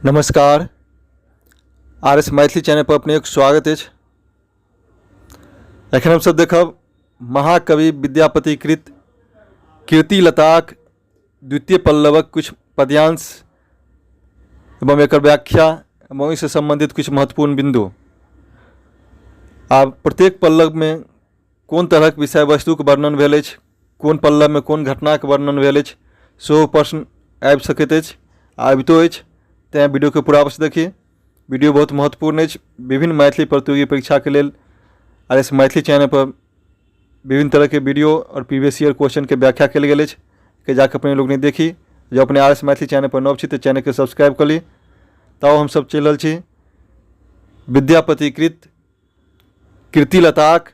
नमस्कार, R S Maithili channel पर अपनेक स्वागत अछि। एखन हमसब देखब महाकवि विद्यापति कृत कीर्तिलताक द्वितीय पल्लवक किछु पद्यांश एवं एकर व्याख्या एवं ओहिसँ सम्बन्धित किछु महत्वपूर्ण बिन्दु। आब प्रत्येक पल्लवमे कोन तरहक विषय वस्तुके वर्णन भेल अछि, कोन पल्लवमे कोन घटनाके वर्णन भेल अछि, सेहो प्रश्न आबि सकैत अछि, आबितो अछि। तैँ वीडियोके पूरा अवश्य देखी। वीडियो बहुत महत्वपूर्ण अछि। विभिन्न मैथिली प्रतियोगी परीक्षाके लेल आर एस मैथिली चैनलपर विभिन्न तरहके वीडियो आओर प्रीवियस ईयर क्वेश्चनके व्याख्या कयल गेल अछि के जाकऽ अपने लोकनि देखी। जँ अपने आर एस मैथिली चैनलपर नव छी तऽ चैनलके सब्सक्राइब कऽ ली। तऽ हमसभ चलि रहल छी विद्यापति कृत कीर्तिलताक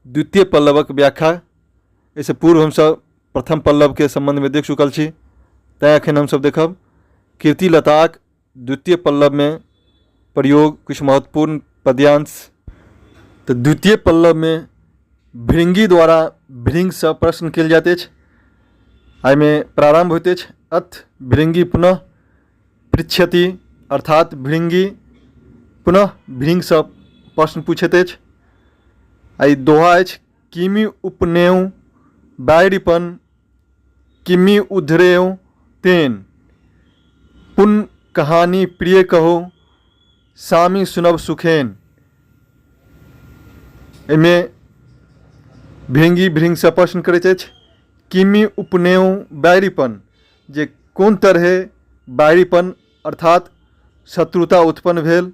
द्वितीय पल्लवक व्याख्या। एहिसँ पूर्व हमसभ प्रथम पल्लवके सम्बन्धमे देख चुकल छी, तैँ एखन हमसभ देखब कीर्तिलताक द्वितीय पल्लवमे प्रयोग किछु महत्वपूर्ण पद्यांश। तऽ द्वितीय पल्लवमे भृङ्गी द्वारा भृङ्गसँ प्रश्न कयल जाइत अछि। एहिमे प्रारम्भ होइत अछि अथ भृङ्गी पुनः पृच्छति, अर्थात भृङ्गी पुनः भृङ्गसँ प्रश्न पूछैत अछि। आ ई दोहा अछि किमि उपनेउ बैरिपन किमि उधरेउ तेन, पुन कहानी प्रिय कहो सामी सुनब सुखेन। एहिमे भृङ्गी भृङ्गसँ प्रश्न करैत अछि किमि उपनेउ बैरिपन, जे कोन तरहे बैरिपन अर्थात शत्रुता उत्पन्न भेल,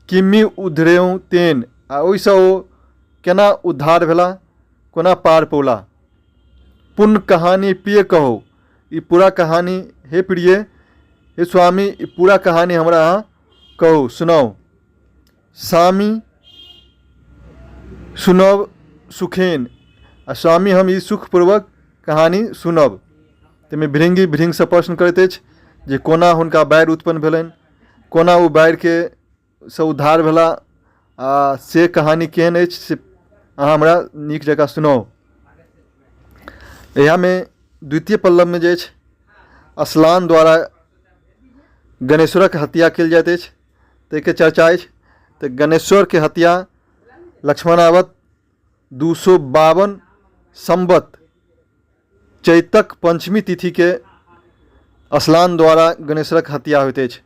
किमि उधरेउ तेन, आ ओहिसँ ओ केना उद्धार भेला, कोना पार पौला। पुन कहानी प्रिय कहो, ई पूरा कहानी हे प्रिय हे स्वामी, ई पूरा कहानी हमरा अहाँ कहू सुनाउ। स्वामी सुनब सुखेन, आ स्वामी हम ई सुखपूर्वक कहानी सुनब। ताहिमे भृङ्गी भृङ्गसँ प्रश्न करैत अछि जे कोना हुनका बाढ़ि उत्पन्न भेलनि, कोना ओ बाढ़िके सँ उद्धार भेला, आ से कहानी केहन अछि से अहाँ हमरा नीक जकाँ सुनाउ। इएहमे द्वितीय पल्लवमे जे अछि असलान द्वारा गणेश्वरक हत्या कयल जाइत अछि ताहिके चर्चा अछि। तऽ गणेश्वरके हत्या लक्ष्मणावत 252 सम्वत चैतक पञ्चमी तिथिके असलान द्वारा गणेश्वरक हत्या होइत अछि।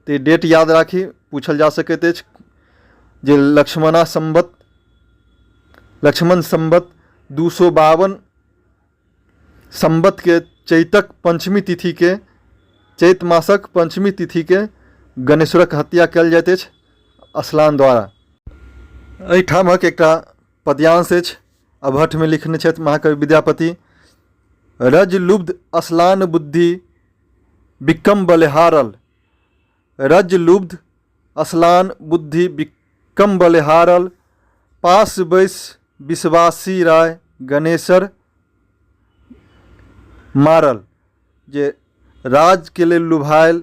तऽ ई डेट याद राखी, पूछल जा सकैत अछि जे लक्ष्मणा सम्वत लक्ष्मण सम्वत 252 सम्वतके चैतक पञ्चमी तिथिके चैत मासक पञ्चमी तिथिके गणेश्वरक हत्या कयल जाइत अछि असलान द्वारा। एहिठामक एकटा पद्यांश अछि, अवहट्ठमे लिखने छथि महाकवि विद्यापति, रज लुब्ध असलान बुद्धि विक्रम बलिहारल, रज लुब्ध असलान बुद्धि विक्रम बलिहारल, पास बैस विश्वासी राय गणेशर मारल। जे राजके लेल लुभायल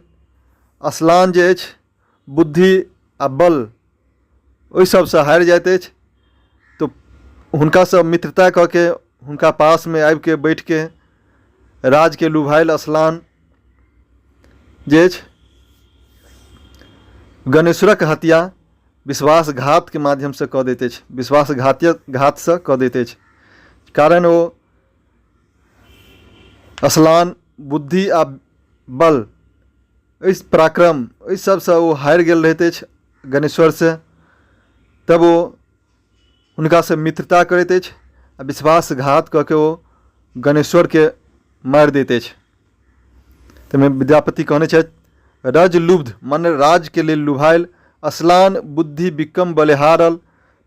असलान जे अछि बुद्धि आ बल ओहि सबसँ हारि जाइत अछि, तऽ हुनकासँ मित्रता कऽ के हुनका पासमे आबिके बैठिके राजके लुभायल असलान जे अछि गणेश्वरक हत्या विश्वासघातके माध्यमसँ कऽ दैत अछि, विश्वासघातीय घातसँ कऽ दैत अछि। कारण ओ असलान बुद्धि आ बल एहि पराक्रम एहि सबसँ ओ हारि गेल रहैत अछि गणेश्वरसँ, तब ओ हुनकासँ मित्रता करैत अछि आ विश्वासघात कऽ के ओ गणेश्वरके मारि दैत अछि। ताहिमे विद्यापति कहने छथि रज लुब्ध मने राजके लेल लुभायल असलान बुद्धि विक्रम बलिहारल,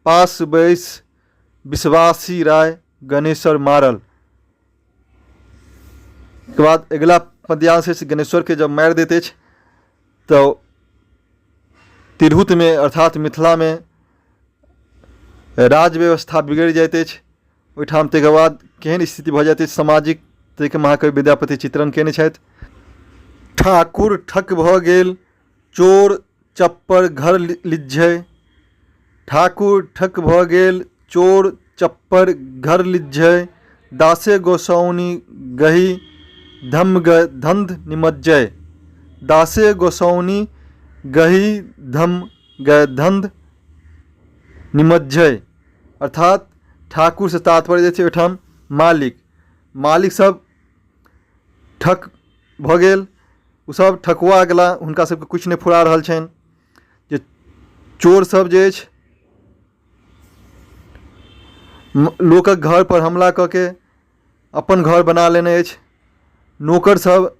पास बैस विश्वासी राय गणेश्वर मारल। के बाद अगिला पद्यांश अछि गणेश्वरके जब मारि दैत अछि तऽ तिरहुतमे अर्थात मिथिलामे राज व्यवस्था बिगड़ि जाइत अछि। ओहिठाम ताहिके बाद केहन स्थिति भऽ जाइत अछि सामाजिक, ताहिके महाकवि विद्यापति चित्रण कयने छथि। ठाकुर ठक भऽ गेल चोर चप्पर घर लिज्झै, ठाकुर ठक भऽ गेल चोर चप्पर घर लिज्झै, दासे गोसाउनि गहि धम धन्ध निमज्जै। दासे गोसाउनि गही धम गय धन्ध निमज्जय। अर्थात ठाकुरसँ तात्पर्य जे छै ओहिठाम मालिक, मालिक सब ठक भऽ गेल, ओसभ ठकुआ गेला, हुनका सबके किछु नहि फुरा रहल छनि। जे चोर सब जे अछि लोकक घर पर हमला कऽ के अपन घर बना लेने अछि। नोकर सब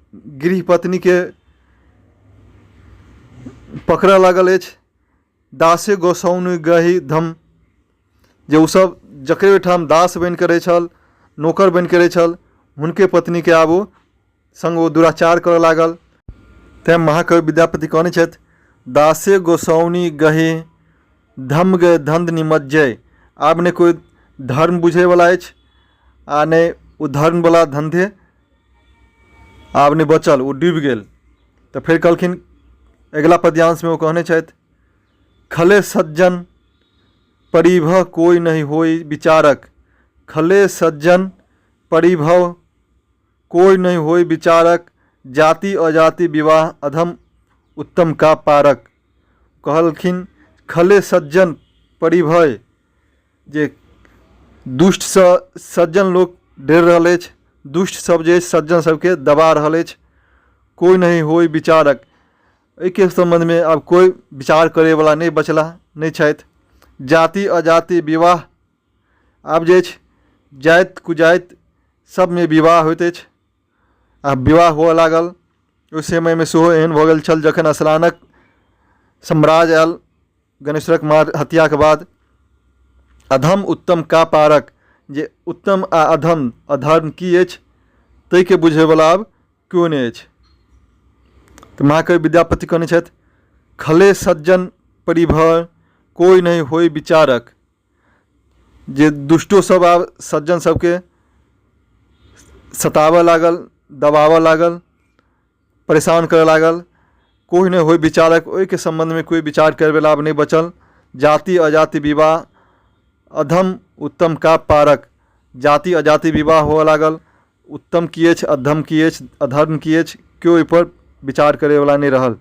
गृह पत्नीके पकड़ऽ लागल अछि। दासे गोसाउनि गही धम, जे ओसभ जकरे ओहिठाम दास बनि कऽ रहै छल, नोकर बनि कऽ रहै छल, हुनके पत्नीके आब ओ सङ्ग ओ दुराचार करऽ लागल। तैँ महाकवि विद्यापति कहने छथि, दासे गोसाउनि गहे धम गे धन्ध निमज्जय। आब नहि कोइ धर्म बुझैवला अछि आ नहि ओ धर्मवला धन्धे आब नहि बचल, ओ डूबि गेल। तऽ फेर कहलखिन अगिला पद्यांशमे ओ कहने छथि, खले सज्जन परिभव कोइ नहि होइ विचारक, खले सज्जन परिभव कोइ नहि होइ विचारक, जाति अजाति विवाह अधम उत्तम का पारक। कहलखिन खले सज्जन परिभय, जे दुष्टसँ सज्जन लोक डरि रहल अछि, दुष्ट सब जे अछि सज्जन सबके दबा रहल अछि। कोइ नहि होइ विचारक, एहिके सम्बन्धमे आब कोइ विचार करैवला नहि बचला, नहि छथि। जाति अजाति विवाह, आब जे अछि जाति कुजाति सबमे विवाह होइत अछि आ विवाह हुअ लागल। ओहि समयमे सेहो एहन भऽ गेल छल जखन असलानक साम्राज्य आयल गणेश्वरक मार हत्याके बाद, अधम उत्तम का पारक, जे उत्तम आ अधम अधर्म की अछि ताहिके बुझैवला आब केओ नहि अछि। तऽ महाकवि विद्यापति कहने छथि, खले सज्जन परिभय कोइ नहि होइ विचारक, जे दुष्टो सब आब सज्जन सबके सताबऽ लागल, दबाबऽ लागल, परेशान करऽ लागल। कोइ नहि होइ विचारक, ओहिके सम्बन्धमे कोइ विचार करैवला आब नहि बचल। जाति अजाति विवाह अधम उत्तम का पारक, जाति अजाति विवाह हुअ लागल, उत्तम की अछि अधम की अछि अधर्म की अछि केओ ओहिपर विचार करैवला नहि रहल।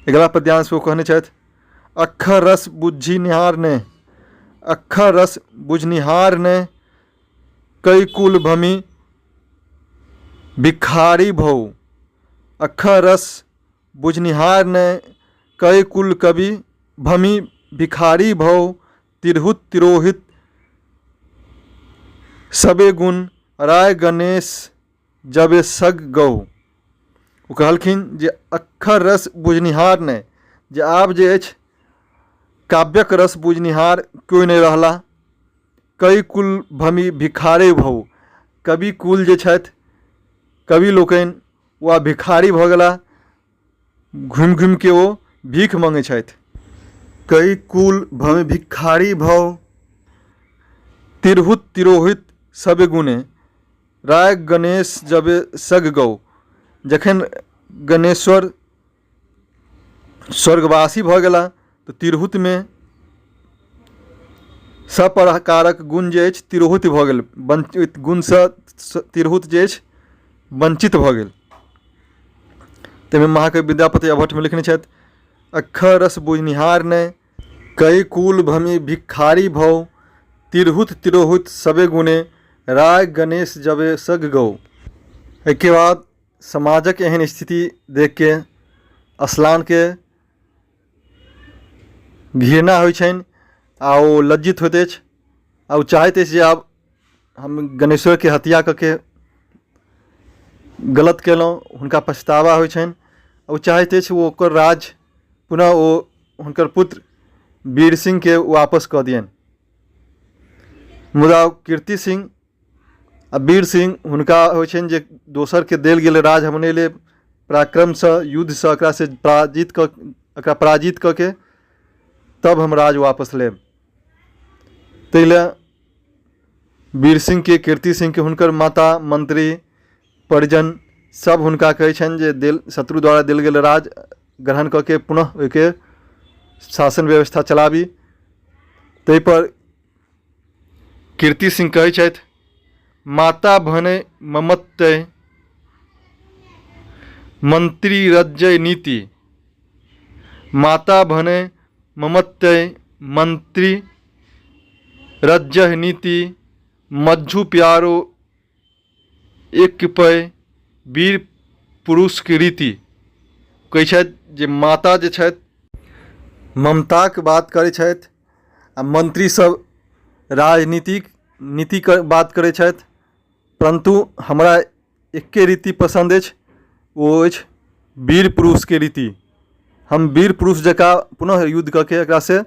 अगिला पद्यांश ओ कहने छथि, अक्खर रस बुझनिहार ने, अक्खर रस बुझनिहार ने कई कुल भमि भिखारी भौ, अक्खर रस बुझनिहार ने कई कुल कवि भमि भिखारी भौ, तिरहुत तिरोहित सबे गुण राय गणेश जबे सग गौ। ओ कहलखिन जे अक्खर रस बुझनिहार नहि, जे आब जे अछि काव्यक रस बुझनिहार केओ नहि रहला। कई कुल भमि भिखारे भौ, कवि कुल जे छथि कवि लोकनि ओ आब भिखारी भऽ गेला, घुमि घुमिके ओ भीख मङ्गै छथि। कई कुल भमि भिखारी भौ, तिरहुत तिरोहित सब गुणे राय गणेश जबे सग गौ। जखन गणेश्वर स्वर्गवासी भऽ गेला तऽ तिरहुतमे सब प्रकारक गुण जे अछि तिरहुत भऽ गेल, वञ्चित गुणसँ तिरहुत जे अछि वञ्चित भऽ गेल। ताहिमे महाकवि विद्यापति अवहट्ठमे लिखने छथि, अक्खर रस बुझनिहार नहि कई कुल भमि भिखारी भौ, तिरहुत तिरोहित सबे गुणे राय गणेश जबे सग गौ। एहिके बाद समाजक एहन स्थिति देखिके असलानके घृणा होइ छनि आ ओ लज्जित होइत अछि आ ओ चाहैत अछि जे आब हम गणेश्वरके हत्या कऽ के गलत केलहुँ। हुनका पछतावा होइ छनि, ओ चाहैत अछि ओ ओकर राज पुनः ओ हुनकर पुत्र वीर सिंहके वापस कऽ दियनि। मुदा कीर्ति सिंह आ वीर सिंह हुनका होइ छनि जे दोसरके देल गेल राज हम नहि लेब, पराक्रमसँ युद्धसँ एकरासँ पराजित कऽ एकरा पराजित कऽ के तब हम राज वापस लेब। ताहि लए वीर सिंहके कीर्ति सिंहके हुनकर माता मंत्री परिजन सब हुनका कहै छनि जे देल शत्रु द्वारा देल गेल राज ग्रहण कऽ के पुनः ओहिके शासन व्यवस्था चलाबी। ताहिपर कीर्ति सिंह कहै छथि, माता भने ममत्तय मंत्री रज्जय नीति। माता भने ममत्य मंत्री रज्जह नीति मज्झू प्यारो एक पै वीर पुरुषके रीति। कहै छथि जे माता जे छथि ममताके बात करै छथि आ मंत्रीसभ राजनीतिक नीतिके बात करै छथि, परन्तु हमरा एक्के रीति पसन्द अछि, ओ अछि वीर पुरुषके रीति। हम वीर पुरुष जकाँ पुनः युद्ध कऽ के एकरासँ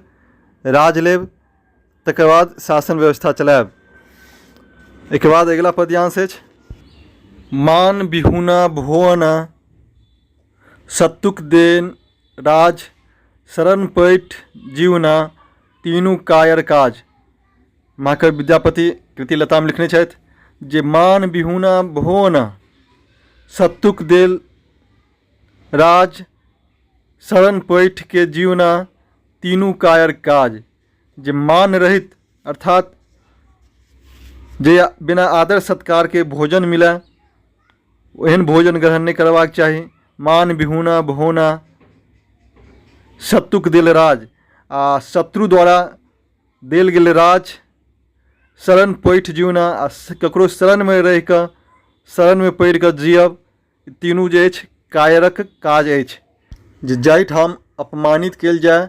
राज लेब, तकर बाद शासन व्यवस्था चलायब। एहिके बाद अगिला पद्यांश अछि मान बिहुना भुवना सत्तुक देन राज शरण पैठ जीवना तीनू कायर काज। महाकवि विद्यापति कृतिलतामे लिखने छथि जे मान बिहुना भुवना सत्तुक देल राज शरण पैठ के जीवना तीनू कायर काज। जे मान रहित अर्थात जे बिना आदर सत्कारके भोजन मिलय ओहन भोजन ग्रहण नहि करबाक चाही। मान बिहुना भोना शत्रुक देल राज आ शत्रु द्वारा देल गेल राज शरण पैठ जिउना आ ककरो शरणमे रहि कऽ शरणमे पड़ि कऽ जियब तीनू जे अछि कायरक काज अछि। जे जाहिठाम अपमानित कयल जाय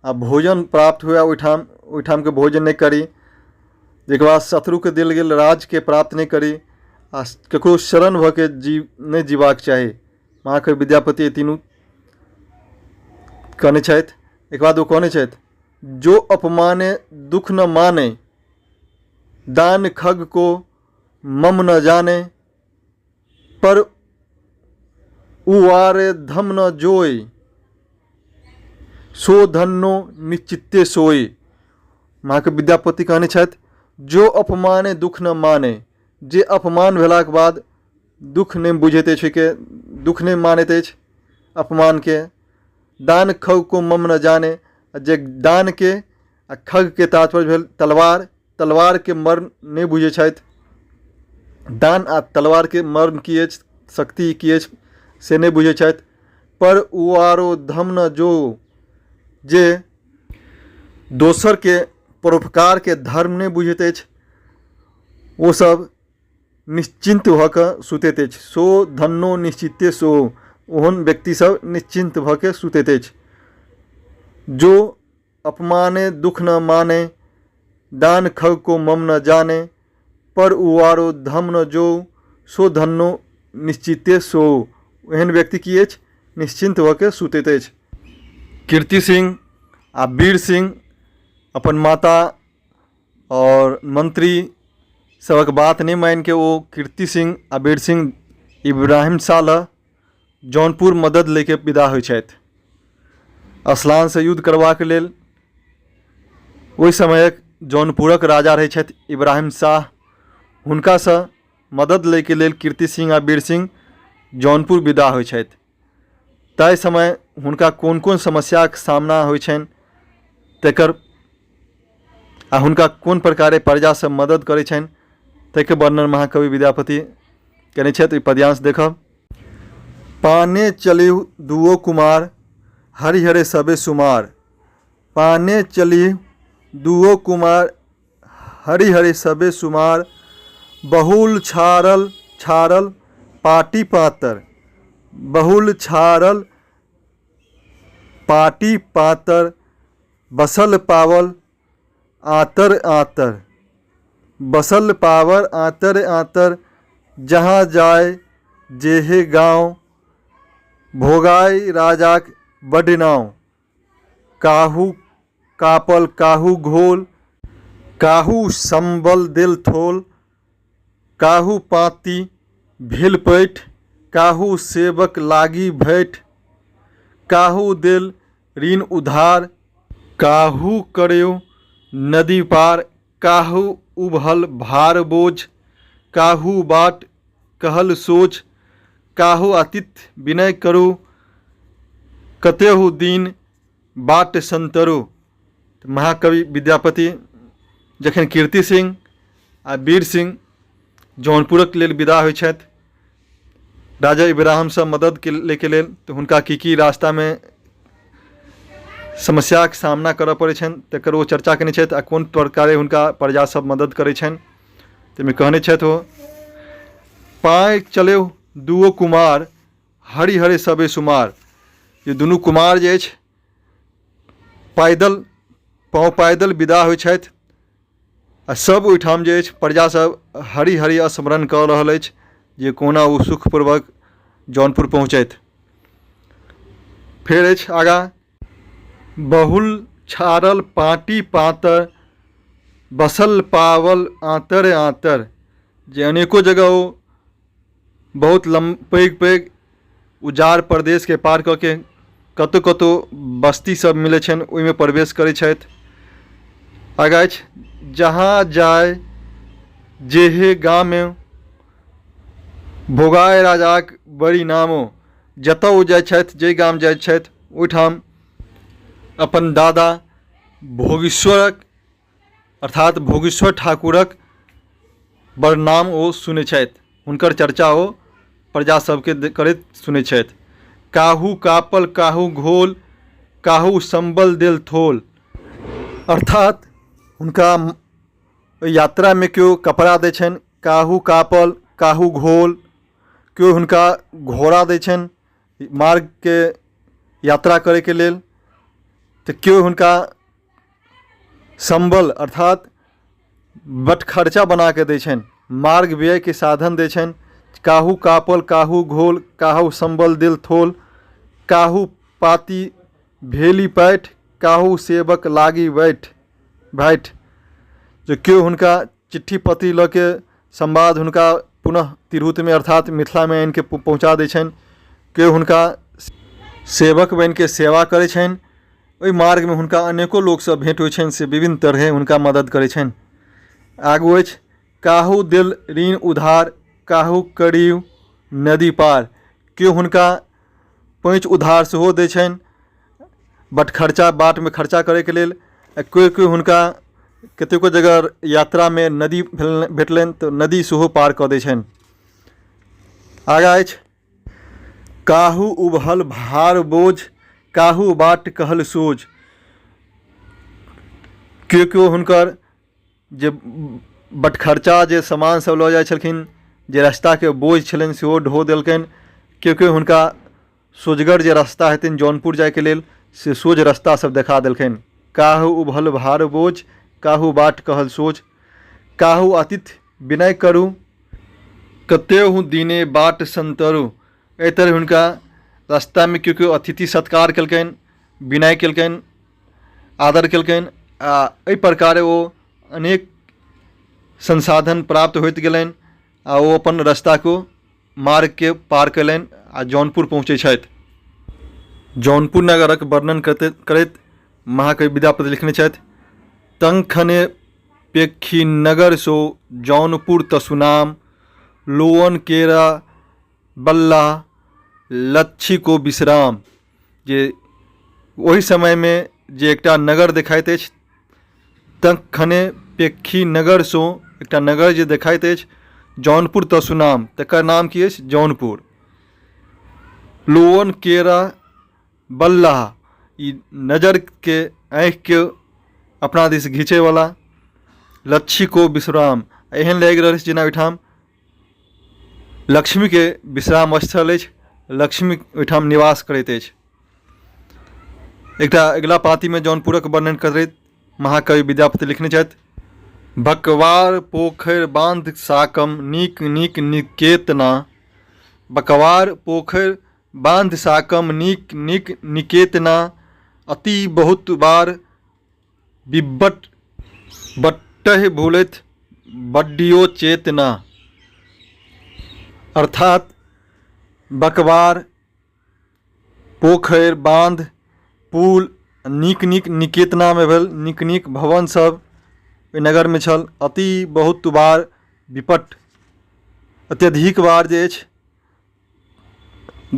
आ भोजन प्राप्त हुए ओहिठाम ओहिठामके भोजन नहि करी, ताहिके बाद शत्रुके देल गेल राजके प्राप्त नहि करी आ ककरो शरण भऽ के जी नहि जीबाक चाही। महाकवि विद्यापति ई तीनू कहने छथि। एहिके बाद ओ कहने छथि जो अपमाने दुख न माने दान खग को मम न जाने पर उवारे धम न जोय सो धन्नो निश्चिते सोय। महाकवि विद्यापति कहने छथि जो अपमाने दुख न माने, जे अपमान भेलाके बाद दुख नहि बुझैत अछि, ओहिके दुख नहि मानैत अछि अपमानके। दान खग को मम न जाने, जे दानके आ खगके तात्पर्य भेल तलवार, तलवारके मर्म नहि बुझै छथि। दान आ तलवारके मर्म की अछि, शक्ति की अछि, से नहि बुझै छथि। पर ओ आरो धम न जो, जे दोसरके परोपकारके धर्म नहि बुझैत अछि ओसभ निश्चिन्त भऽ कऽ सुतैत अछि। सो धन्नो निश्चिते सो, ओहन व्यक्तिसभ निश्चिन्त भऽ कऽ सुतैत अछि। जो अपमाने दुख न माने दान खग को मम न जाने पर उवारो धम न जो सो धन्नो निश्चिते सो। एहन व्यक्ति की अछि? निश्चिन्त भऽ के सुतैत अछि। कीर्ति सिंह आ वीर सिंह अपन माता आओर मंत्री सभक बात नहि मानिके ओ कीर्ति सिंह आ वीर सिंह इब्राहिम शाह लग जौनपुर मदद लैके विदा होइ छथि असलानसँ युद्ध करबाक लेल। ओहि समयक जौनपुरक राजा रहै छथि इब्राहिम शाह, हुनकासँ मदद लैके लेल कीर्ति सिंह आ वीर सिंह जौनपुर विदा होइ छथि। ताहि समय हुनका कोन कोन समस्याके सामना होइ छनि तकर आ हुनका कोन प्रकारे प्रजासभ मदद करै छनि ताहिके वर्णन महाकवि विद्यापति कयने छथि। ई पद्यांश देखब। पाने चलिहु दुओ कुमार हरिहरे सबे सुमार। पाने चलिहु दुओ कुमार हरिहरे सबे सुमार। बहुल छाड़ल छाड़ल पाटी पातर। बहुल छाड़ल पाटी पातर बसल पावल आँतर आँतर। बसल पावर आँतर आँतर जहाँ जाय जेहे गाँव। भोगाय राजाक बड्ड नाँव। काहू कापल काहू घोल काहू सम्बल देल थोल। काहू पाँति भेल पैठ काहू सेवक लागी भैठ। काहू देल ऋण उधार काहू करयो नदी पार। काहू उबहल भार बोझ काहू बाट कहल सोझ। काहू आतिथ्य विनय करू कतेहु दिन बाट संतरू। महाकवि विद्यापति जखन कीर्ति सिंह आ वीर सिंह जौनपुरक लेल विदा होइ छथि राजा इब्राहिमसँ मददके लैके लेल, तऽ हुनका की की रास्तामे समस्याके सामना करऽ पड़ै छनि तकर ओ चर्चा कयने छथि आ कोन प्रकारे हुनका प्रजासभ मदद करै छनि। ताहिमे कहने छथि ओ पाँय चले दुओ कुमार हरि हरे सबे सुमार, जे दुनू कुमार जे अछि पैदल पाँव पैदल विदा होइ छथि आ सब ओहिठाम जे अछि प्रजासभ हरि हरि स्मरण कऽ रहल अछि जे कोना ओ सुखपूर्वक जौनपुर पहुँचथि। फेर अछि आगाँ बहुल छाड़ल पाँती पाँतर बसल पावल आँतर आँतर, जे अनेको जगह ओ बहुत लम पैघ पैघ उजाड़ प्रदेशके पार कऽ के कतहु कतहु बस्ती सब मिलै छनि ओहिमे प्रवेश करै छथि। आगाँ अछि जहाँ जाय जेहे गामे भोगाय राजाक बड़ी नामो, जतऽ ओ जाइ छथि जाहि गाम जाइ छथि ओहिठाम अपन दादा भोगेश्वरक अर्थात भोगेश्वर ठाकुरक बड़ नाम ओ सुनै छथि, हुनकर चर्चा ओ प्रजा सबके करैत सुनै छथि। काहू कापल काहू घोल काहू सम्बल देल थोल, अर्थात हुनका ओहि यात्रामे केओ कपड़ा दै छनि, काहू कापल काहू घोल, केओ हुनका घोड़ा दै छनि मार्गके यात्रा करैके लेल, तऽ केओ हुनका सम्बल अर्थात बटखर्चा बना कऽ दै छनि, मार्ग व्ययके साधन दै छनि। काहू कापल काहू घोल काहू सम्बल देल थोल, काहू पाती भेली पैठ काहू सेवक लागी बैठ भैठ, जे केओ हुनका चिट्ठी पत्री लऽ के संवाद हुनका पुनः तिरहुतमे अर्थात मिथिलामे आनिके पहुँचा दै छनि, केओ हुनका सेवक बनिके सेवा करै छनि। ओहि मार्गमे हुनका अनेको लोकसँ भेँट होइ छनि से विभिन्न तरहे हुनका मदद करै छनि। आगू अछि काहू देल ऋण उधार काहू करियौ नदी पार, केओ हुनका पैँच उधार सेहो दै छनि बटखर्चा बाटमे खर्चा करैके लेल, आ कोइ कोइ हुनका कतेको जगह यात्रामे नदी भेटलनि तऽ नदी सेहो पार कऽ दै छनि। आगाँ अछि काहू उबहल भार बोझ काहू बाट कहल सोझ, केओ केओ हुनकर जे बटखर्चा जे सामान सब लऽ जाइ छलखिन जे रास्ताके बोझ छलनि सेहो ढो देलकनि, केओ केओ हुनका सोझगर जे रास्ता हेतनि जौनपुर जाइके लेल से सोझ रास्ता सब देखा देलखिन। काहू उबहल भार बोझ काहू बाट कहल सोझ, काहू अतिथि विनय करू कतेहु दिने बाट संतरू, एहि तरहे हुनका रास्तामे केओ केओ अतिथि सत्कार केलकनि, विनय केलकनि, आदर केलकनि आ एहि प्रकारे ओ अनेक संसाधन प्राप्त होइत गेलनि आ ओ अपन रास्ताके मार्गके पार कयलनि आ जौनपुर पहुँचै छथि। जौनपुर नगरक वर्णन करैत महाकवि विद्यापति लिखने छथि तंखने पेखी नगर सो जौनपुर तसुनाम लोअन केरा बल्ला लच्छी को विश्राम, जे ओहि समयमे जे एकटा नगर देखाइत अछि तखने पेखी नगरसँ एकटा नगर जे देखाइत अछि जौनपुर तसुनाम, तकर नाम की अछि जौनपुर। लोअन केरा बल्ला ई नजरके आँखिके अपना दिस घिचैवला लच्छी को विश्राम, एहन लागि रहल अछि जेना ओहिठाम लक्ष्मीके विश्राम स्थल अछि, लक्ष्मी ओहिठाम निवास करैत अछि। एकटा अगिला पाँतिमे जौनपुरक वर्णन करैत महाकवि विद्यापति लिखने छथि बकवार पोखरि बान्ध साकम नीक नीक निकेतना, बकवार पोखरि बान्ध साकम नीक नीक निकेतना, अति बहुत बार बिब्बट बट्टहि भूलथि बड्डियो चेतना, अर्थात बकवार पोखरि बान्ध पुल नीक नीक निकेतनामे भेल नीक नीक भवन सब ओहि नगरमे छल। अति बहुत बार विपट अत्यधिक बार जे अछि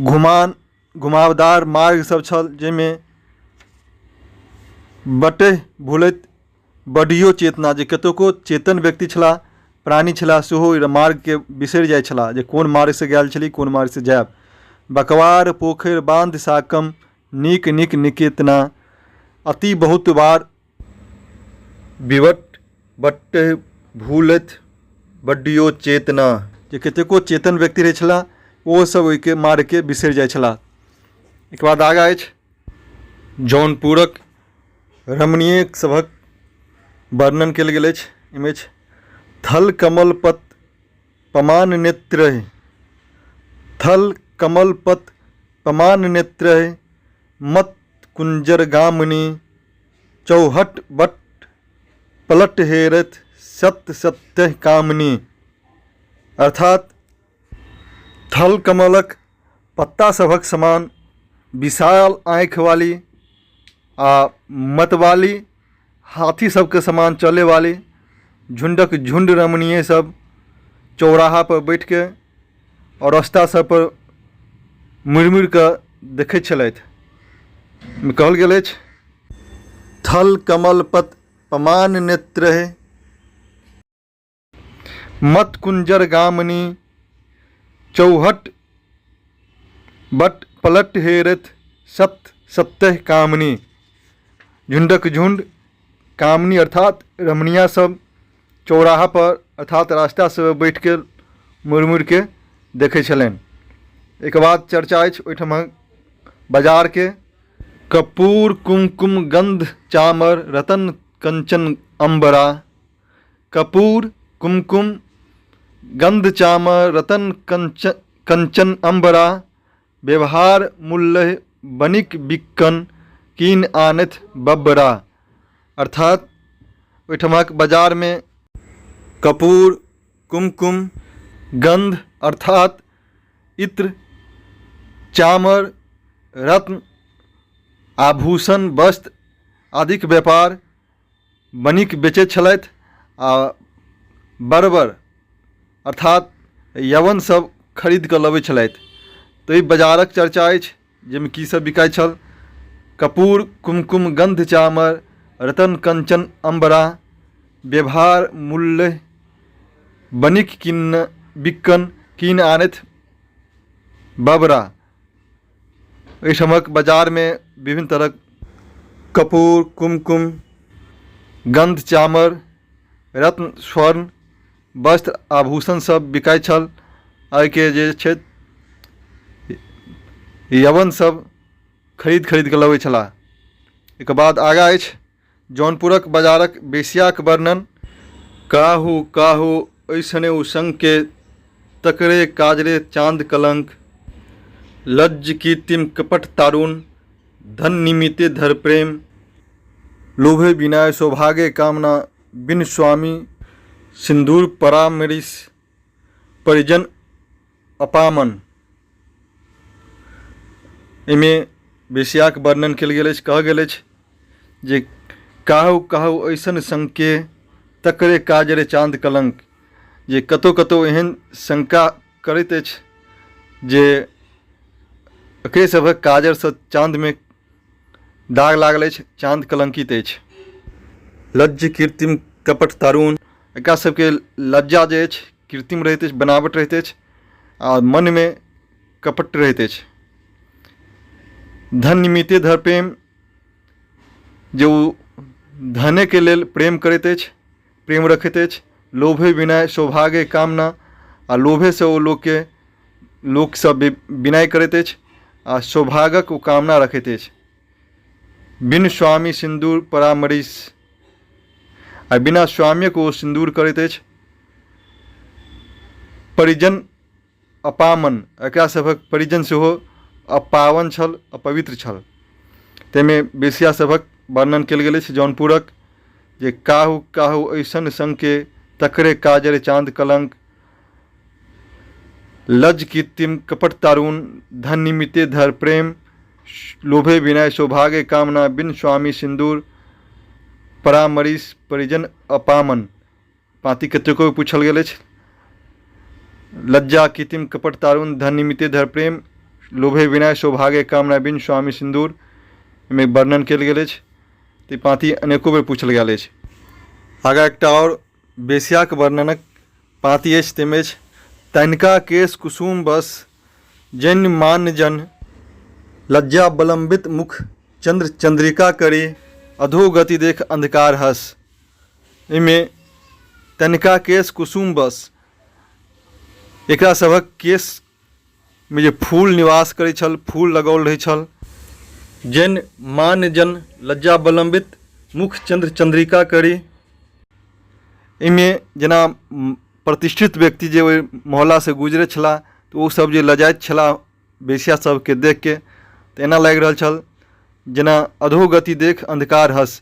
घुमान घुमावदार मार्ग सब छल जाहिमे बटहि भुलैत बढ़ियो चेतना जे कतेको चेतन व्यक्ति छलाह प्राणी छलाह सेहो ओहि मार्गके बिसरि जाइ छलाह जे कोन मार्गसँ गेल छली, कोन मार्गसँ जायब। बकवार पोखरि बान्ध साकम नीक नीक निकेतना अति बहुत बार विवट बट्ट भूलथि बड्डियो चेतना। जे कतेको चेतन व्यक्ति रहै छलाह ओहोसभ ओहिके मार्गके बिसरि जाइ छलाह। एहिके बाद आगाँ अछि जौनपुरक रमणीय सभक वर्णन कयल गेल अछि। एहिमे अछि थल कमल पत पमान नेत्र, थल कमल पत पमान नेत्र मत कुंजर गामिनी चौहट बट पलट हेरत सत सत्य कामिनी। अर्थात थल कमलक पत्ता सभक समान विशाल आँखिवाली आ मतवाली हाथी सबके समान चलैवाली झुण्डक झुण्ड रमणीय सब चौराहापर बैठिके आओर रस्ता सबपर मुड़ि मुड़िकऽ देखै छलथि। एहिमे कहल गेल अछि थल कमल पत पमान नेत्र मत कुंजर गामिनी चौहट बट पलट हेरत सत सत्य कामिनी। झुण्डक झुण्ड कामिनी अर्थात रमणीया सब चौराहा पर अर्थात रास्ता सब बैठ के मुड़ि मुड़ि के देखै छलनि। एहिके बाद चर्चा अछि ओहिठाम बाजारके। कपूर कुमकुम गन्ध चामर रतन कंचन अम्बरा, कपूर कुमकुम गन्ध चामर रतन कंचन अम्बरा, व्यवहार मूल्य बनिक बिक्कन कीन आनथि बब्बरा। अर्थात ओहिठमक बाजारमे कपूर कुमकुम गन्ध अर्थात इत्र चामर रत्न आभूषण वस्त्र आदिक व्यापार बनिक बेचैत छलथि आ बर्बर अर्थात यवन सब खरीद कऽ लबै छलथि। तऽ एहि बाजारक चर्चा अछि जाहिमे की सब बिकाइत छल। कपूर कुमकुम गन्ध चामर रतन कंचन अम्बरा व्यवहार मूल्य बनिक किन्न बिक्कन कीन आनथि बबरा। एहिठामक बाजारमे विभिन्न तरहक कपूर कुमकुम गन्ध चामर रत्न स्वर्ण वस्त्र आभूषण सब बिकाइत छल। एहिके जे छै यवन सब खरीद खरीद कऽ लबै छलाह। एहिके बाद आगाँ अछि जौनपुरक बाजारक वेश्याक वर्णन। काहू काहू ऐसने ओ संग के तकरे काजरे चाँद कलंक, लज्ज कीर्तिम कपट तारुण धन निमित्ते धर प्रेम, लोभे विनय सौभाग्य कामना बिन स्वामी सिन्दूर परामृश परिजन अपामन। एहिमे वेश्याक वर्णन कयल गेल अछि। कहल गेल अछि जे काहु काहु ऐसन शंके तकरे काजरे चाँद कलंक, जे कतहु कतहु एहन शंका करैत अछि जे एकरे सभक काजरसँ चाँदमे दाग लागल अछि, चाँद कलंकित अछि। लज्ज कृत्रिम कपट तरुण, एकरा सबके लज्जा जे अछि कृत्रिम रहैत अछि, बनावट रहैत अछि आ मनमे कपट रहैत अछि। धन निमित्ते धर प्रेम, जे ओ धनेके लेल प्रेम करैत अछि, प्रेम रखैत अछि। लोभे विनय सौभाग्य कामना, आ लोभेसँ ओ लोकके लोकसँ विनय करैत अछि आ सौभाग्यक ओ कामना रखैत अछि। बिन स्वामी सिन्दूर परामृश, आ बिना स्वामियक ओ सिन्दूर करैत अछि। परिजन अपामन, एकरा सभक परिजन सेहो अपावन छल, अपवित्र छल। ताहिमे वेश्या सभक वर्णन कयल गेल अछि जौनपुरक, जे काहु काहु ऐसन संके तकरे काजर चाँद कलंक, लज कृत्रिम कपट तारुण धन निमित्ते धर प्रेम, लोभे विनय सौभाग्य कामना बिन स्वामी सिन्दूर परामरिश परिजन अपामन। पाँति कतेको पूछल गेल अछि। लज्जा कृत्रिम कपट तारुण धन निमित्ते धर प्रेम, लोभे विनय सौभाग्य कामना बिन स्वामी सिन्दूर, एहिमे वर्णन कयल गेल अछि। तऽ ई पाँति अनेको बेर पूछल गेल अछि। आगाँ एकटा आओर वेश्याक वर्णनक पाँति अछि ताहिमे अछि तनिका केश कुसुम बस जनि मान जन लज्जा बलम्बित मुख चन्द्र चन्द्रिका करी अधोगति देख अन्धकार हस। एहिमे तनिका केश कुसुम बस एकरा सभक केशमे जे फूल निवास करै छल, फूल लगाओल रहै छल। जनि मान जन लज्जा बलम्बित मुख चन्द्र चन्द्रिका करी। एहिमे जेना प्रतिष्ठित व्यक्ति जे ओहि मोहल्लासँ गुजरै छलाह तऽ ओसभ जे लजाइत छलाह वेश्या सभके देखिके, तऽ एना लागि रहल छल जेना अधोगति देख अन्धकार हस।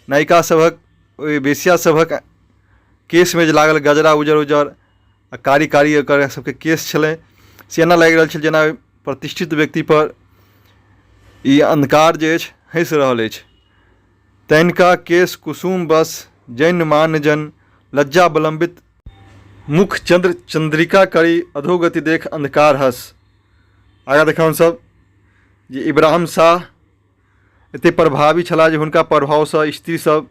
नायिका सभक ओहि वेश्या सभक केशमे जे लागल गजरा उज्जर उज्जर आ कारी कारी ओकर सभके केश छलै, से एना लागि रहल छल जेना प्रतिष्ठित व्यक्तिपर ई अन्धकार जे अछि हँसि रहल अछि। तनिका केश कुसुम बस जैन मान जन लज्जा बलम्बित मुख चंद्र चंद्रिका करी अधोगति देख अंधकार हस। आगाँ देखब हमसभ जे इब्राहिम शाह एते प्रभावी छलाह जे हुनका प्रभावसँ स्त्री सब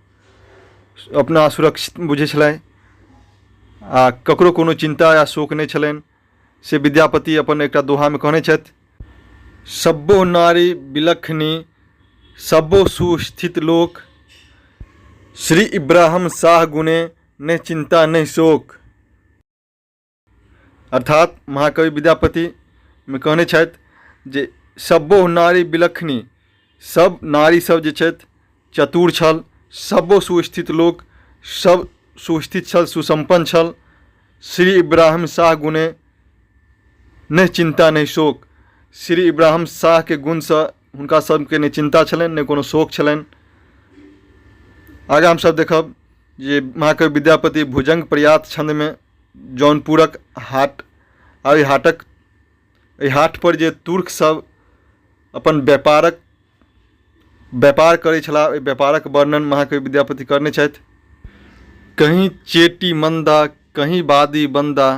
अपना सुरक्षित बुझै छलै आ ककरो कोनो चिन्ता या शोक नहि छलनि, से विद्यापति अपन एकटा दोहामे कहने छथि। सब्बो नारी बिलखनी सब्बो सुस्थित लोक, श्री इब्राहिम शाह गुने नहि चिन्ता नहि शोक। अर्थात महाकवि विद्यापति मे कहने छथि जे सब्बो नारी बिलखनी, सब नारी सब जे छथि चतुर छल, सब्बो सुस्थित लोक सब सुस्थित छल, सुसम्पन्न छल। श्री इब्राहिम शाह गुने नहि चिन्ता नहि शोक, श्री इब्राहिम शाहके गुणसँ हुनका सबके नहि चिन्ता छलनि नहि कोनो शोक छलनि। आगाँ हमसब देखब जे महाकवि विद्यापति भुजंग प्रयात छन्दमे जौनपुरक हाट आ एहि हाटक एहि हाटपर जे तुर्क सब अपन व्यापारक व्यापार करै छलाह, ओहि व्यापारक वर्णन महाकवि विद्यापति करने छथि। कहीं चेटी मन्दा कहीं बादी बन्दा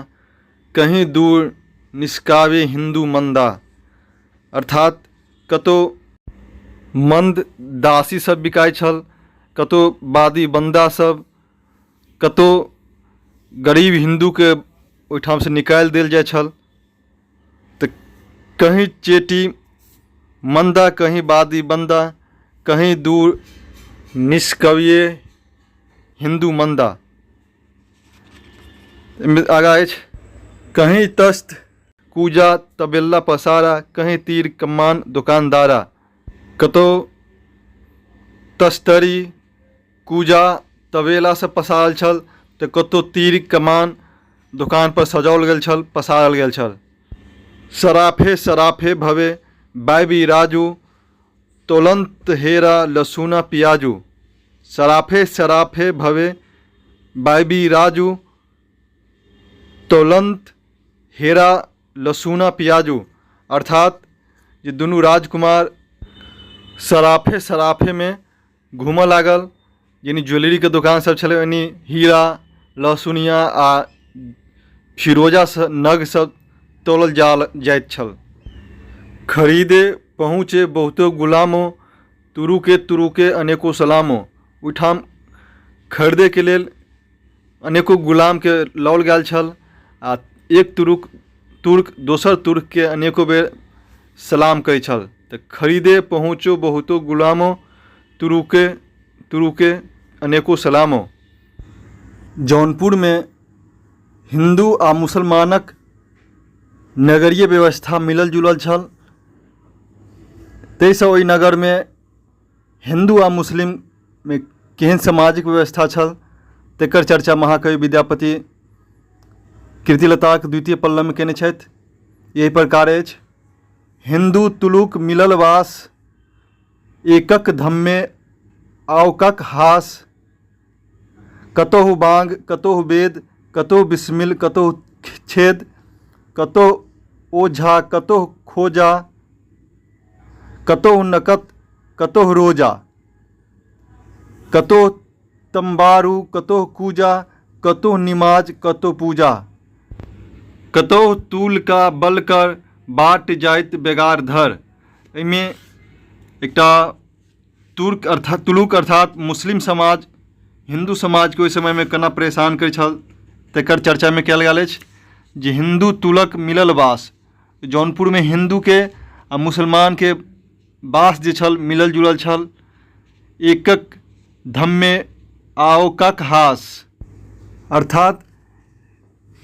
कहीं दूर निष्कावे हिन्दू मन्दा। अर्थात कतहु मन्द दासी सब बिकाइ छल, कतहु बादी बन्दा सब, कतहु गरीब हिन्दूके ओहिठामसँ निकालि देल जाइ छल। तऽ कहीं चेटी मन्दा कहीं बादी बन्दा कहीं दूर निष्कव्य हिन्दू मन्दा। आगाँ अछि कहीं तस्त कूजा तबेला पसारा कहीं तीर कमान दोकानदारा। कतहु तस्तरी कूजा तबेला सब पसारल छल तऽ कतहु तीर कमान दोकान पर सजाओल गेल छल, पसारल गेल छल। सराफे सराफे भवे बाबी राजू तोलंत हेरा लसुना पियाजू। सराफे सराफे भवे बाबी राजू तोलंत हेरा लसुना पियाजू। अर्थात जे दुनू राजकुमार सराफे सराफेमे घूमऽ लागल, यानी ज्वेलरीके दोकान सब छलै ओहिनी हीरा लहसुनिया आ फिरोजा नग सब तोलल जाइत छल। खरीदे पहुँचे बहुतो गुलामो तुरुके तुरुके अनेको सलामो। ओहिठाम खरीदैके लेल अनेको गुलामके लाओल गेल छल आ एक तुरुक तुर्क दोसर तुर्कके अनेको बेर सलाम कहै छल। तऽ खरीदे पहुँचो बहुतो गुलामो तुरुके तुरुके अनेको सलामो। जौनपुरमे हिन्दू आ मुसलमानक नगरीय व्यवस्था मिलल जुलल छल, ताहिसँ ओहि नगरमे हिन्दू आ मुस्लिममे केहन सामाजिक व्यवस्था छल तकर चर्चा महाकवि विद्यापति कीर्तिलताक द्वितीय पल्लवमे कयने छथि। एहि प्रकार अछि। हिन्दू तुलुक मिलल वास एकक धम्मे आओकक हास, कतहु बांग कतहु वेद कतहु बिस्मिल कतहु छेद, कतहु ओझा कतहु खोजा कतहु नकत कतहु रोजा, कतहु तम्बारू कतहु कूजा कतहु निमाज कतहु पूजा, कतहु तूल का बलकर बाट जाइत बेगार धर। एहिमे एकटा तुर्क अर्थात तुलुक अर्थात मुस्लिम समाज हिन्दू समाजके ओहि समयमे केना परेशान करै छल तकर चर्चामे कयल गेल अछि जे हिन्दू तुलक मिलल वास। जौनपुरमे हिन्दूके आ मुसलमानके वास जे छल मिलल जुलल छल। एकक धम्मे आओ कक हास, अर्थात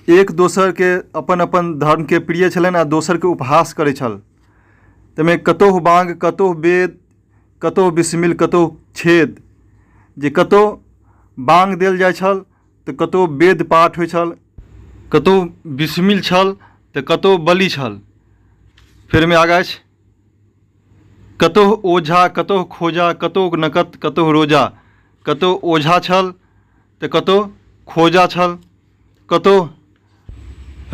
एक दोसरके अपन अपन धर्मके प्रिय छलनि आ दोसरके उपहास करै छल। ताहिमे कतहु बाङ्ग कतहु वेद कतहु बिस्मिल कतहु छेद, जे कतहु बाङ्ग देल जाइ छल तऽ कतहु वेद पाठ होइ छल, कतहु बिस्मिल छल तऽ कतहु बलि छल। फेर ओहिमे आगाँ अछि कतहु ओझा कतहु खोजा कतहु नकत कतहु रोजा, कतहु ओझा छल तऽ कतहु खोजा छल, कतहु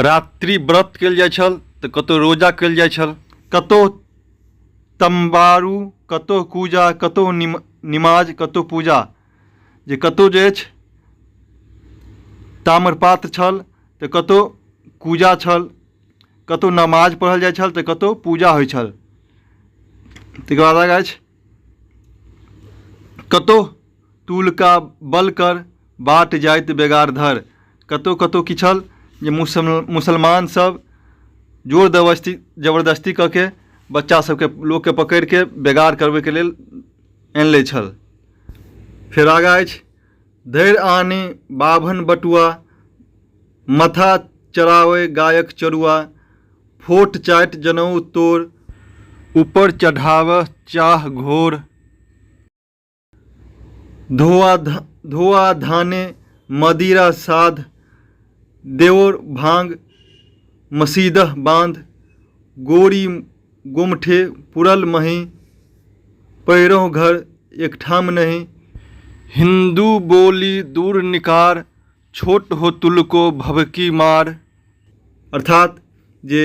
रात्रि व्रत कयल जाइ छल तऽ कतहु रोजा कयल जाइ छल, कतहु तम्बारू कतहु कूजा कतहु निमाज कतहु पूजा, जे कतहु जे अछि ताम्रपात्र छल तऽ कतहु कूजा छल, कतहु नमाज पढ़ल जाइ छल तऽ कतहु पूजा होइ छल। तकर बाद आगाँ अछि कतहु तुलका बलकर बाट जाइत बेगार धर, कतहु कतहु की छल जे मुसलमान सब जोर जबरदस्ती कऽ के बच्चा सबके लोकके पकड़िके बेगार करबैके लेल आनि लै छल। फेर आगाँ अछि धरि आनी बाभन बटुआ मथा चराबै गायक चरुआ फोट चाटि जनउ तोड़ ऊपर चढ़ाबह चाह घोर धोआ धाने मदिरा साध देओर भाँग मसीदह बाँध गोरी गोमठे पुरल मही पैरहुँ घर एकठाम नहि हिन्दू बोली दूर निकार छोट हो तुलको भभकी मार। अर्थात जे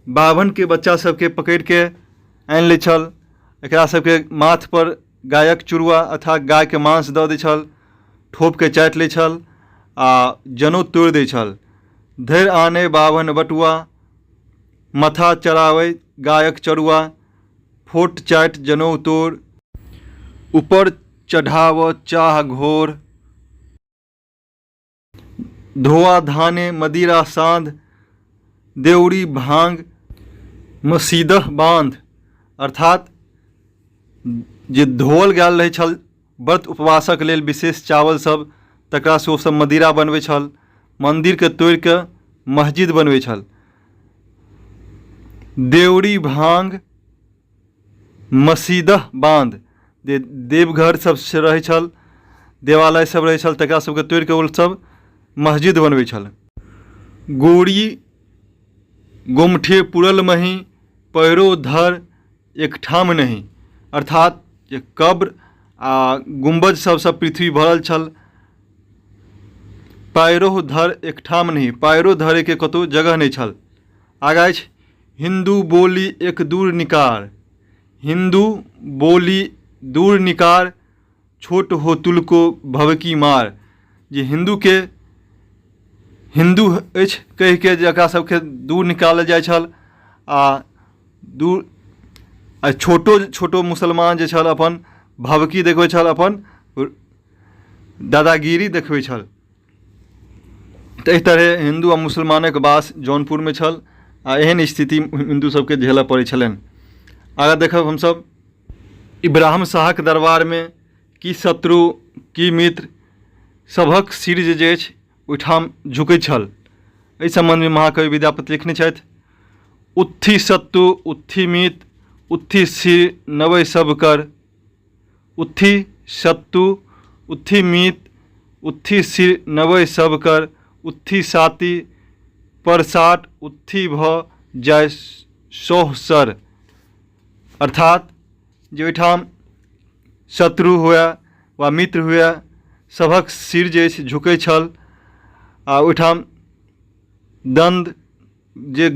बाभनके बच्चा सबके पकड़िके आनि लै छल, एकरा सबके माथपर गायक चुरुआ अर्थात गायके मांस दऽ दै छल, ठोपके चाटि लै छल आ जनउ तोड़ि दै छल। धरि आनय बाभन बटुआ मथा चराबै गायक चरुआ, फोट चाटि जनउ तोड़ ऊपर चढ़ाबऽ चाह घोर धोआ धाने मदिरा साँध देउरी भाँग मसीदह बाँध। अर्थात जे धोअल गेल रहै छल व्रत उपवासक लेल विशेष चावल सब तकरासँ ओसब मदिरा बनबै छल, मन्दिरके तोड़िके मस्जिद बनबै छल। देउरी भाँग मसीदह बाँध, जे देवघर सब से रहै छल, देवालय सब रहै छल तकरा सबके तोड़िके ओसब मस्जिद बनबै छल। गोरी गोमठे पुरल मही पैरो धर एकठाम नहि, अर्थात जे कब्र आ गुम्बज सबसँ पृथ्वी भरल छल, पैरो धर एकठाम नहि, पैरो धरैके कतहु जगह नहि छल। आगाँ अछि हिन्दू बोली एक दूर निकार, हिन्दू बोली दूर निकार छोट हो तुलको भवकी मार, जे हिन्दूके हिन्दू अछि कहिके जकरा सबके दूर निकालल जाइ छल आ दूर आ छोटो छोटो मुसलमान जे छल अपन भभकी देखबै छल, अपन दादागिरी देखबै छल। तऽ एहि तरहे हिन्दू आ मुसलमानक वास जौनपुरमे छल आ एहन स्थिति हिन्दू सबके झेलऽ पड़ै छलनि। आगाँ देखब हमसब इब्राहिम शाहक दरबारमे की शत्रु की मित्र सभक सिर जे अछि ओहिठाम झुकैत छल। एहि सम्बन्धमे महाकवि विद्यापति लिखने छथि उत्थि सत्तु उत्थि मित उत्थि सिर नवै सब कर, उत्थि सत्तु उत्थि मित उत्थि सिर नवै सब कर, उत्थि साती परसाट उत्थि भऽ जाय सोह सर। अर्थात जे ओहिठाम शत्रु हुए वा मित्र हुए सभक सिर जे अछि झुकै छल आ ओहिठाम दण्ड जे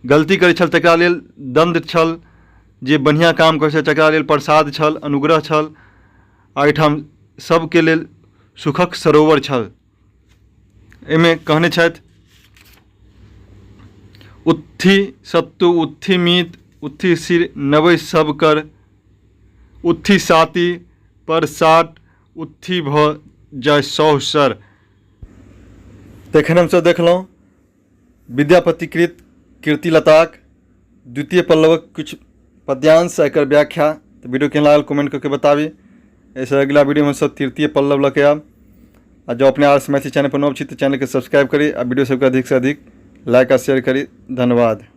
गलती करै छल तकरा लेल दण्ड छल, जे बढ़िआँ काम करै छल तकरा लेल प्रसाद छल, अनुग्रह छल आ एहिठाम सभके लेल सुखक सरोवर छल। एहिमे कहने छथि उत्थि सत्तु उत्थि मीत उत्थि सिर नबै सब कर, उत्थि साती पर साट उत्थि भऽ जाय सौह सर। तखन हमसभ देखलहुँ विद्यापतिकृत कीर्तिलताक द्वितीय पल्लवक किछु पद्यांश आ एकर व्याख्या। तऽ वीडियो केहन लागल कमेंट कऽ के बताबी। एहिसँ अगिला वीडियोमे हमसभ तृतीय पल्लव लऽ के आयब। आ जँ अपने आर मैथिली चैनल पर नव छी तऽ चैनलके सब्सक्राइब करी आ वीडियो सबके अधिकसँ अधिक लाइक आ शेयर करी। धन्यवाद।